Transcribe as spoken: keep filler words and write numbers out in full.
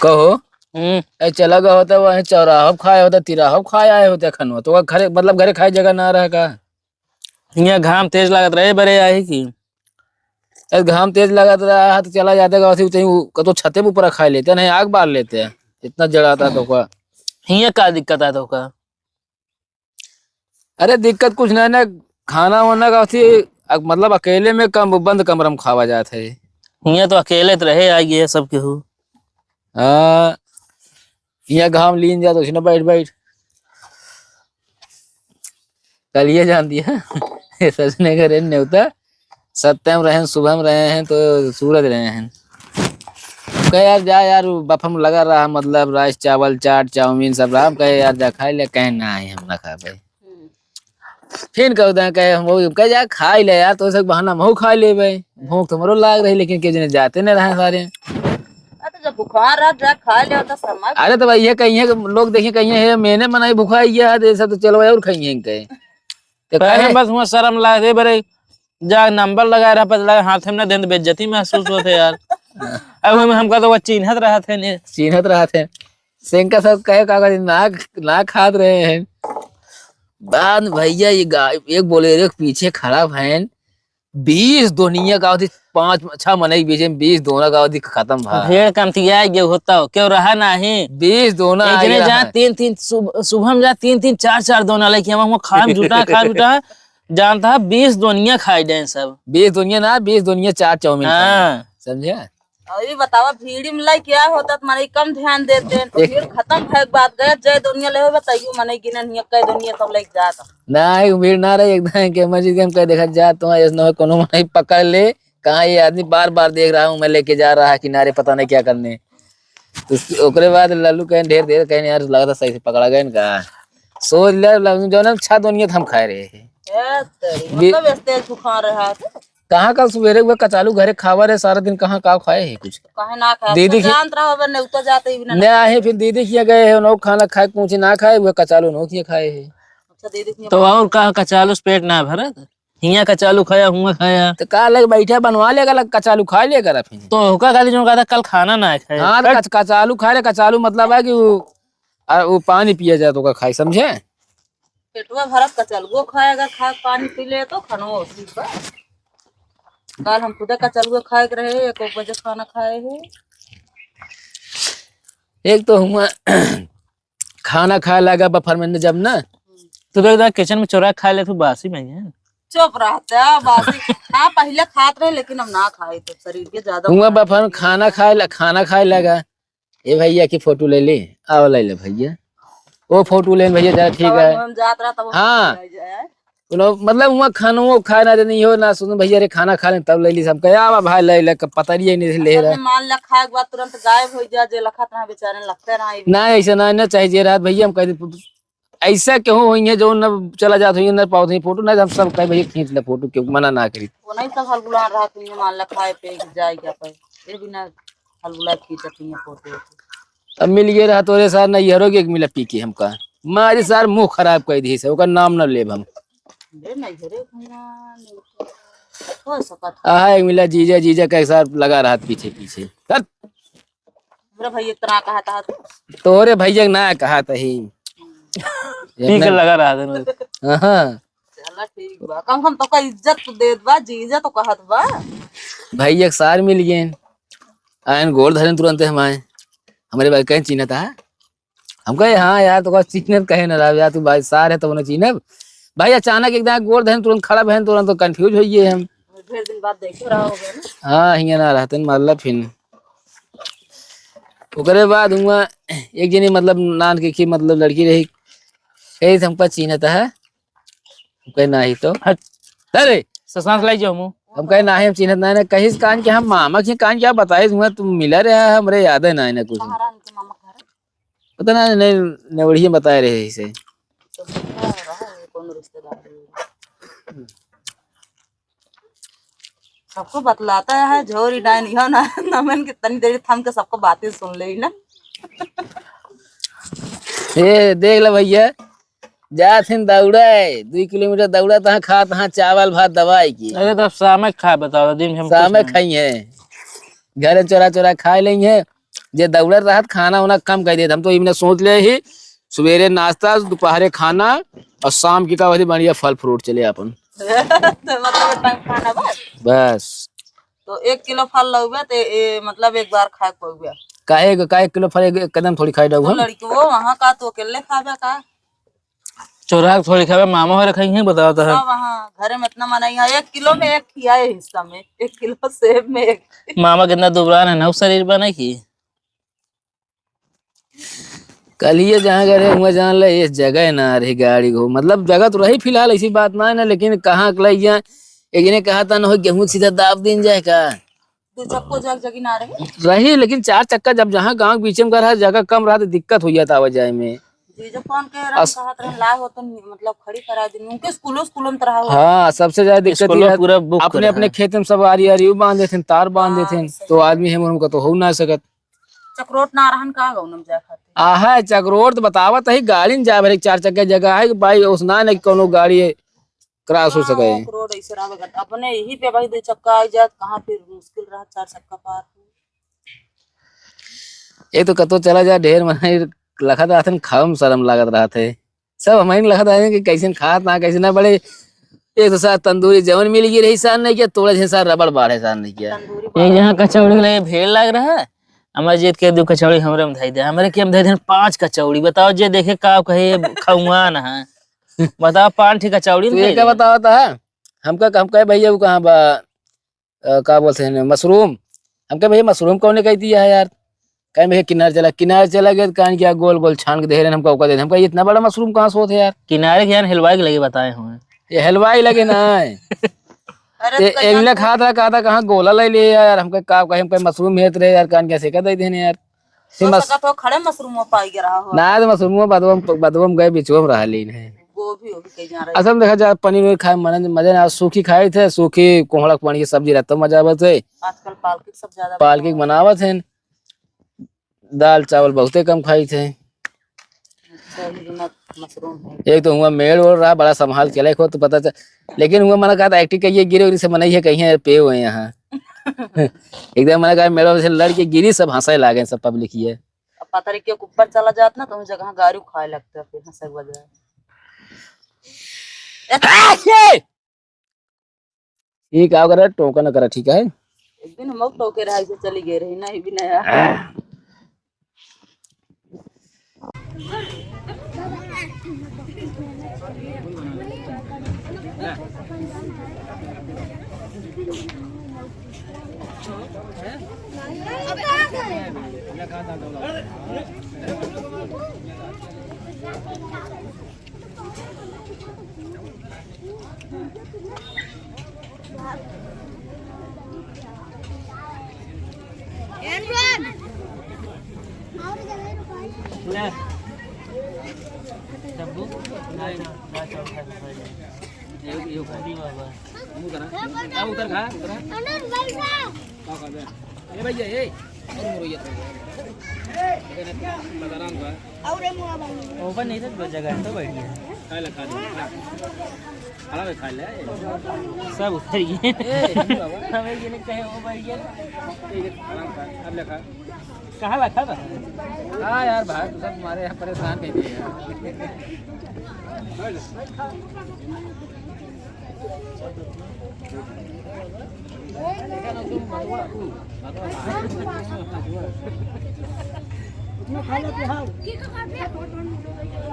कहो। हम्म। ए, चला गया होता, वहीं चौराहा पे खाए होता, तिराहा पे खाए आए होते खनवा। तो घरे, मतलब, घरे खाए जगह ना रहा का? हियाँ घाम तेज लागत रहे, बरे आए की। ए, घाम तेज लागत रहा है, तो चला जाते का, वैसे ही कतो छते पे ऊपर खाए लेते, नहीं, आग बार लेते हैं। इतना जड़ाता तो का। हियाँ का दिक्कत है तो का? अरे, दिक्कत कुछ नहीं ना, खाना वाना का अथी, अक-, मतलब, अकेले में कम, बंद कमरा में खावा जात है। हियाँ तो अकेले तो रहे, आ गए सब केहू। हाँ, हियाँ घाम लीन जात, उसने बैठ, बैठ। कल ये जान दिया, ये सजने घरे नेवता, सत्यम रहेन, शुभम रहेन, तो सूरज रहेन। कहे, "यार, जा यार, बफर में लगा रहा, मतलब, राइस, चावल, चाट, चाउमीन सब रहा।" हम कहे, "यार, जा खाए ले।" कहे, "नहीं, हम ना खाबे।" हम्म। फिर कहू दे, कहे, "हम वो," कहे, "जा खाए ले यार, तो ऐसे बहाना हम खाए लेबे। भूख तो हमरो लाग रही, लेकिन के जने जाते नहीं रहे सारे।" अरे, तो जब बुखार रहा, जा खाए ले, तो समय अरे, तो भाई, ये कहिए कि लोग देखिए, कहिए, "हे, मैंने मनाई भूखा ही है, तो ऐसा तो चलो और खाइए इनके।" तो पहले कहे बस हुआ शर्म लाग रही, बरे जा नंबर लगाए रहा, पता लगा हाथ में ना देन, तो बेइज्जती महसूस होत है यार। अब हम, हमका तो वो चिन्हत रहत है ने। चिन्हत रहत है। सेंका सब कहे का, का ना, ना खात रहे हैं। बाद में भैया ये गा-, एक बोलेरो के पीछे खड़ा भैन, बीस दोनिया का होती, पाँच, छह मने के बीच में बीस दोना का होती खत्म भा। ढेर कमतिया ये होता हो, क्यों रहा नहीं? बीस दोना एक आ जने गया जा है। तीन, तीन, सुब-, सुबह में जा तीन, तीन, चार, चार दोना लेके हम, हम खाम जुटा, खाम जुटा। जानता है, बीस दोनिया खाए जाए सब। बीस दोनिया ना, बीस दोनिया चार चाउमीन खाए। हाँ। समझे? और ये बतावा, भीड़ में लाई क्या होता, तो माने कम ध्यान देते हैं। तो एक भीड़ खत्म भय के बाद गया, जय दोनिया ले हो, बताइयो, माने गिनन हिया, कै दोनिया सब लेके जाता। नहीं, भीड़ ना रही, एकदम के मस्जिद के हम कह देखा जा, तो ऐसा ना हो, कोनो माने पकड़ ले, कहाँ ये आदमी बार बार देख रहा हूँ, मैं लेके जा रहा है किनारे, पता नहीं क्या करने। तो उस-, ओकरे बाद लल्लू कहें, ढेर देर कहें, "यार, लगता सही से पकड़ा गए का।" सोच ले, लल्लू, जौन हम छह दोनिया हम खाए रहे हैं। ए, तेरी, बी-, मतलब, इस तेज बुखार रहा था। कहाँ कल सुबेरे हुआ कचालू घरे खावा रहे, सारा दिन कहाँ का खाए है कुछ? काहे ना खाए? दीदी तो की जानत रहा होगा, नहीं तो जाते ही भी ना। नहीं आए, फिर दीदी किया गए हैं, उन्हों खाना खाए, कुछ ना खाए, हुआ कचालू उन्हों किया खाए है। अच्छा, दीदी किया तो और का कचालू से पेट ना भरा था? हियाँ कचालू खाया, हुआँ खाया। तो का लग बैठा बनवा ले, अलग कचालू खा ले कर फिर। तो ओका खातिर जो कहता कल खाना ना खाए। हाँ, तो हट। कच-, कचालू खा ले, कचालू मतलब है कि वो, आ, वो पानी पिया जाए तो ओका खाए, समझे? पेटवा भरत कचलगो खाए, अगर खा पानी पी ले तो खानो ठीक बा। कल हम खुदे कचलगो खाए के रहे, एक बजे खाना खाए है। एक तो हुआ खाना खाए लगा बफर में जब ना, तो देख, देख, किचन में चोरा खा ले तू, बासी में है। चुप रहता, बासी। हाँ, पहले खात रहे, लेकिन हम ना खाए, तो शरीर के ज्यादा हुआ बफर में खाना खाए ला-, खाना खाए लगा। ए भैया की फोटो ले ले, आओ ले ले भैया, वो फोटो ले भैया, जरा ठीक है। हम जात रहा, तब वो हाँ। फोटो ले जाए। उन्हों-, मतलब, हुआ खानो वो खाए ना देनी हो, ना सुनो भैया रे, खाना खा लें, तब ले ली सब। कहे, "आवा भाई, ले ले, क-, पता नहीं है, नहीं ले असल रहा।" में मान ला, खाए के बाद तुरंत गायब हो जा, जे लखत रहा, बेचारे लखते रहा, ये भी ना, ऐसे ना, ना चाहिए, जे रात भैया हम कह दे, ऐसा केहू होइहैं जो न चला जात होइहैं, न पावत होइहैं फोटो, ना हम सब कहे, "भैया, खींच ले फोटो," केहू मना ना करी। वो नहीं सब हलगुलान रहा, तो ये मान ला, खाए पे जाए क्या पे, ये भी ना हलगुला खींचत होइहैं फोटो। अब मिल गए रहा तोरे सार, नैहरो के एक मिला पी के हमका। मारी सार मुंह खराब कर दी से, ओकर नाम न लेब हम। बे नैहरे भैया, नहीं तो हो सकत है। आहा, एक मिला जीजा, जीजा के सार लगा रहा पीछे पीछे। हट। हमरा भैया इतना कहा था तो। तोरे भैया के ना कहा तही। पी के लगा रहा था ना। हाँ। चला ठीक बा, कम से कम तो का इज्जत तो देत बा, जीजा तो कहत बा। भैया के सार मिल गए। आयन गोड़ धरेन तुरंते हम आए। हमरे भाई कहें चिन्हत है? हम कहे, "हाँ यार, तो का चिन्हत कहे न रहा यार, तू भाई सार है तो उन्हें चिन्हब।" भाई अचानक एकदम गोड़ धरेन तुरंत खड़ा भएन, तुरंत तो confuse हो गए हम। ढेर दिन बाद देखे रहा होगा ना। हाँ, हियाँ ना रहते न, मतलब फिर। ओकरे बाद हुआ एक जनी, मतलब नान के, की मतलब लड़की रही, कही, "हमका चिन्हत है?" हम कहे, "नाही तो।" हट। अरे! ससांस लाई जाओ मुँह। हम कहे, "नाही, हम चिन्हत नाही ना।" कहिस कान के हम मामा के कान क्या बताइस, हुआ तुम मिला रहा है, हमरे याद है नाही ना कुछ। कहाँ रहा इनके मामा घर? पता ना, नहीं, नेवढ़िया बताए रहे इसे। तो मिला रहा है, कौन रिश्तेदार है? सबको बतलाता है, झोरी डाइन, यो ना, नमन के तनी देरी थम के सबको बातें सुन ले ना। ए, देख ले भैया, जात हिन दौड़े, दुई किलोमीटर दौड़ा, तहाँ खा, तहाँ चावल भात दवाई की। अरे, तब शामे खा, बताओ, दिन में हम शामे कुछ नहीं। खाई हैं, घरे चोरा चोरा खा लेंगे। जे दौड़त रहत, खाना उना कम कर देत। हम तो इमने सोच ले ही, सुबेरे नाश्ता, दोपहरे खाना और शाम की का होती बढ़िया फल फ्रूट चले अपन। तो मतलब एक टाइम खाना बस? बस। तो एक किलो फल लउबे, ते ए, मतलब एक बार खाए पउबे? काहे, काहे एक किलो फल एक, एक कदम थोड़ी खाए तो रहू हम। लड़की वो वहाँ का तो अकेले खाबे का? चोरा के थोड़ी खाबे, मामा हो रखा ही बताओ तो है। हाँ, वहाँ घरे में इतना मना ही है, एक किलो में एक खिया है हिस्सा में, एक किलो सेब में एक। मामा कितना दुबरान है ना, उ शरीर बने की। कल ये जहाँ गए रहे, हुआ जान ले, ये जगह ना रही गाड़ी को, मतलब जगह तो रही फिलहाल, ऐसी बात ना है ना, लेकिन कहाँ के लइया, एक जने कहा था ना हो, गेहूँ सीधा दाब दिन जाए का? दो चक्को जग जगी ना रही। रही, लेकिन चार चक्का जब जहाँ गाँव के बीच में घर है, जगह कम रहा तो दिक्कत हो जाता आवा जाए में। जी, जब कौन कह रहा अस- कहत रहन, लाए हो तो नि-, मतलब खड़ी करा दिन, उनके स्कूलों, स्कूलों में तो रहा हो। हाँ, सबसे ज्यादा दिक्कत स्कूलों ये है, पूरा बुक अपने, रहा अपने है। खेत में सब आरी, आरी बांध देते हैं, तार बांध हाँ, देते हैं, सही तो बात। आदमी है उनका तो हो ना सकत। चकरोट ना रहन का गौनम जाए खातिर? आ है चकरोट तो बतावत है, गाड़ी न जाए भरे, चार चक्का जगह है, बाई ओस ना, नहीं कोनो गाड़ी क्रॉस हो हाँ, सके। वो रोड ऐसे रहबे करता। अपने यही पे भाई दो चक्का आ जात, कहाँ फिर मुश्किल रहा चार चक्का पार। एक तो कतो चला जा, ढेर मने लखत रहत हैं, खावे में शर्म लागत रहत है। सब हमही लखत रहत हैं कि कैसे खात ना, कैसे ना बड़े। एक तो साथ तंदूरी जवन मिल गई रही, सार नहीं किया, तोड़े थे सार रबड़ बाढ़े, सार नहीं किया। तंदूरी एक जहाँ कचौड़ी के लिए भीड़ लग रहा है, अमरजीत के दो कचौड़ी हमरे में धई दे, हमरे के हम धई दे पाँच कचौड़ी। बताओ, जे देखे का कहे, "ये खौआन है।" बताओ, पाँच ठी कचौड़ी तू ये नहीं क्या दे। बतावत है? हमका, हम कहे, "भैया, वो कहाँ बा, अ, का बोलते हैं, मशरूम?" हम कहे, "भैया, मशरूम कौने कह दिया है यार?" कहे, "भैया, किनारे चला।" किनारे चला गया, तो कान किया, गोल गोल छान के दे रहे हैं, हमका ओका दे दे। हम कहे, "इतना बड़ा मशरूम कहाँ से होते यार?" किनारे के यार हलवाई के लगे बताए हुए। ये हलवाई लगे ना है। अरे ये तो एक यार, मिला खात रहा, कहा था, "कहाँ गोला ले लिए यार?" हम कहे, "का कहे?" हम कहे, "मशरूम हेत रहे यार, कान किया सेका दे देने यार।" हो मस- सकत हो खड़े मशरूमो पाई के रहा हो। ना, तो मशरूमो बदबम, बदबम गए, बिचुआ में रहा लीन है। गोभी, गोभी कहीं जा रहे। असल में देखा जाए, पनीर वनीर खाए में मजा, मजा ना, सूखी खाए थे, सूखी कोहड़ा के पानी की सब्जी रहता, मजा आवत है। आजकल पालकी सब ज्यादा पालकी बनावत। बनावत हैं, दाल चावल बहुते कम खाई थे। अच्छा, ये ना मशरूम है। एक तो हुआ मेड़ ओड़ रहा, बड़ा संभाल के लेखो तो पता चल, लेकिन हुआ मना कहा था, "एक्टिंग कहिए, गिरे उरी से मनई है, कहीं है, पे हुए यहाँ।" एकदम मना कहा, मेड़ से लड़ के गिरी, सब हंसे लागे, सब पब्लिक ये। अब पता नहीं क्यों ऊपर चला जात ना, तो उस जगह गाड़ी खाए लगता है, फिर हंसे के बजाय। ठीक है, अगर टोका न करा, ठीक है? एक दिन हम टोके रहा, इसे चली गए रही, नहीं भी नया। ले। डब्बू? नहीं, ना, ना, चल, खा, खा, खा। ये, ये खा। अरे बाबा। मुंह करा। अब उधर खा, उधर खा। का खा बे? ए भैया, ए। अरे मोर भैया। बाजार आम बा। ओपन नहीं था, जगह है तो बैठ गया। खाए ला, खा ले। खड़ा होके खा ले। सब उतर गए। ए, बाबा। हमें ये नहीं कहे, वो बैठ गया। ठीक है, आराम खा। अब ले खा। कहाँ रखा था? हाँ यार, भाई, तू सब हमारे यहाँ परेशान कर दिए यार।